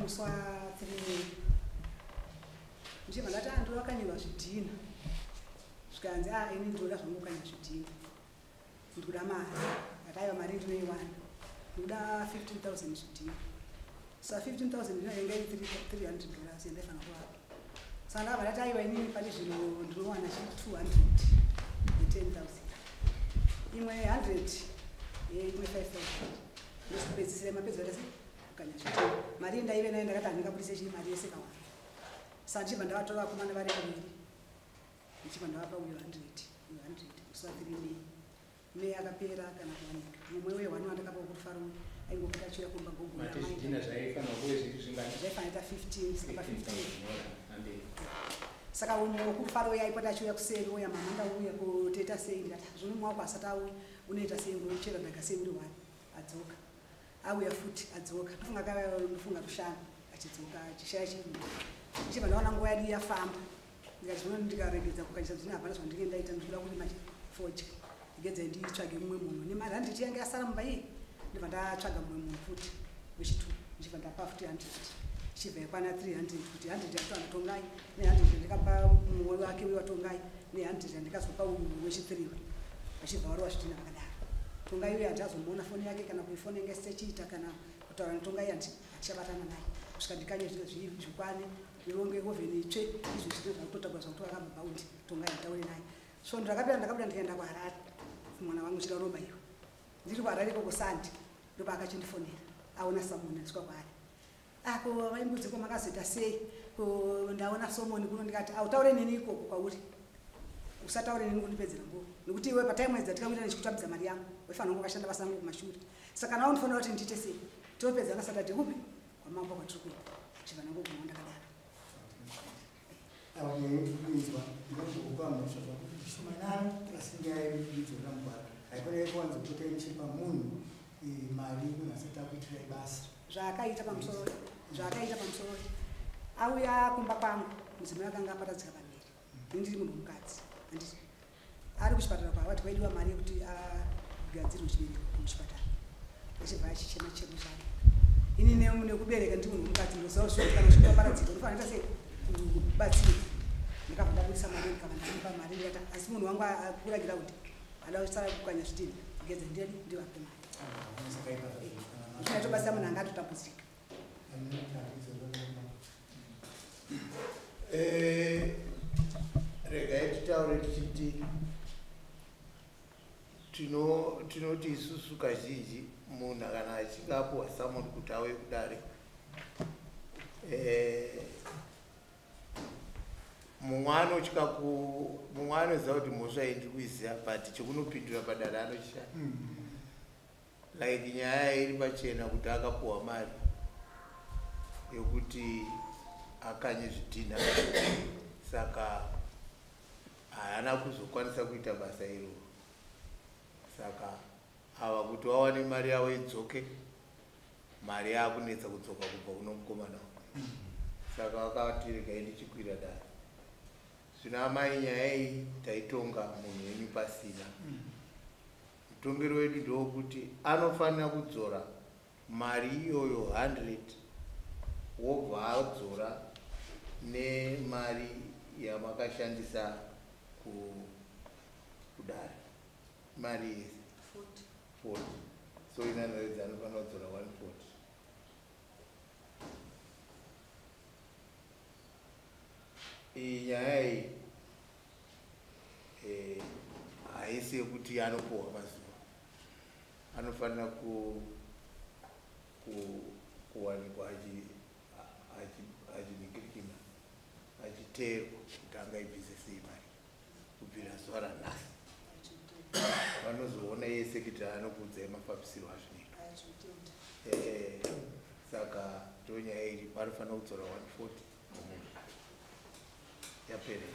Musi wa 3 May. Ndichibva ndati ah ndokanyirwa zvidhina. Zvikanzi ah ini ndinoda zvangu kukanya zvidhina. Ndikuda mari. Ndati aiwa mari ndinoiwana. Ndikuda 15,000 zvidhina. Saka 15,000 ndino yanga iri $300 yandaifanira kuvapa. Saka ndakabva ndati aiwa inini pane zvino ndinowana chi 210,000. Imwe 100 imwe 5,000. Ndozopedzisira mapedza ndati kukanya zvidhina. Mari ndaive nayo ndakati handingabudise chii mari yese kawanda. Saka ndichibva ndavatora vakomana vari vaviri. Ndichibva ndavapa uyo 100, uyo 100 musi wa 3 May. May akapera kana kuwanika. Mumwe uye one wandakapa kurufaro aingopota achiuya kumba gogo. Mati zvidhina zvaifanira kuve zviri zvingani? Zvaifanira kuita 15, saka pa 15. 15,000. Saka umwe wekurufaro uye aipota achiuya kuseri oya mama ndauya kotoita sei ndikati zvino mumwe wako asati auya unoita sei unochera dhaga sei uri one adzoka. Auya futi adzoka. Ndofunga akauya ndofunga rushanu achidzoka achishaya chinhu. Ndichibva ndaona nguva yedu yafamba. Ndikati zvino ndikaregedza kukanyisa zvidhina hapana zvandinge ndaita ndinoda kurima fodya. Ndikedza nditsvage mumwe munhu. Nemari 100 yange yasara mumba iyi. Ndibva ndatsvaga mumwe munhu futi wechitu. Ndichibva ndapa futi 100. Ndichibva yakwana 300 kuti 100 yakutanga Tongai ne 100 ndikapa mumwe wake uyo waTongai ne 100 yandikazopa uyu wechi3. Vachibva varova zvidhina vakadaro. Tongai uyo handichazomuona foni yake kana kuifoni yange isichachiita kana kutaura naTongai handichabatana naye. Kusvika ndikanye zvidhina zvikwane ndironge oven itsve izvo zvidhina zvakutotagwa zvakutovaka mabhaundi Tongai handitaure naye. Svondo rakapera ndakabuda ndikaenda kuHarare. Mwana wangu chida unobaiwa. Ndiri kuHarare ikoko Sunday ndopaakachindifonera aona Samoni asvika kwaari. Ah ko vaimbudzi ko makazoita sei? Ko ndaona Solomon kuno ndikati autaure neni ikoko kwauri. Usataure neni kundipedzera nguva. Nekuti iwe patime idzi dzatikakuita ndichikutambidza mari yangu. Waifanira kunge wakashanda basa rangu kumashure. Saka kana wandifonera kuti ndiite sei? Topedzana Saturday kupi? Kwamambo kwatiri kuenda. Chibva ndangoguma ndakadaro. Awa nyaya yetiri kuinzwa ndinozokupa mhosva zvakuti zvishomanana asi nyaya yekuidzorera mugwara. Haikona kuwanzopota ichipa munhu mari munhu asati akuitirai basa. Zvaakaita pamusoro zvakaita pamusoro auya kumba kwangu mudzimai akanga aparadzika pamberi. Ini ndiri munhu womukadzi. Handiti ari kuchipatara kwavati kwaidiwa mari yekuti agadzirwe chibereko muchipatara. Achibva achichema chemo chake. Ini nekubereka ndiri munhu womukadzi ndinoziva kuti kana uchinge waparadzika unofanira kuita sei kubatsirwa. Ndakabva ndabudisa mari ndikabva ndamupa mari ndikati asi munhu wangu akuragira kuti ada kusara kukanya zvidhina ndigeze ndiyani ndivape mari. Ndinotobatsira munhu anga atotambudzika. Regai titaure tichiti tinoti isusu kazhinji munhu kana achinge apuwa summon kuti auye kudare mumwe anotya mumwe anoziva kuti mhosva iyi ndiri kuiziva but chekunopindura padare anochishaya. Like nyaya iri pachena kuti akapuwa mari yekuti akanye zvidhina saka haana kuzokwanisa kuita basa iroro. Saka ava kuti vawane mari yavo idzoke, mari yakunetsa kudzoka kubva kuno mukomana. Saka vakati regai ndichikwira dare. Zvino amai nyaya iyi taitonga munhu wenyu pasina. Mutongero wedu ndewokuti anofanira kudzora mari iyoyo 100 wobva adzora nemari yamakashandisa kudare. Mari yese 40. So in other words anofanira kudzora 140. Iyi nyaya iyi haisi yekuti anopuhwa mazuva. Anofanira kuwanikwa achiningirikina achiteerwa kuti angaibvise sei mari kubvira zuva ranhasi. Vanozoona yese kuti anokuudzai mafambisiro azvinoitwa. Saka ndonyaya iri panofanira kudzora 140 mumunhu. Yapera.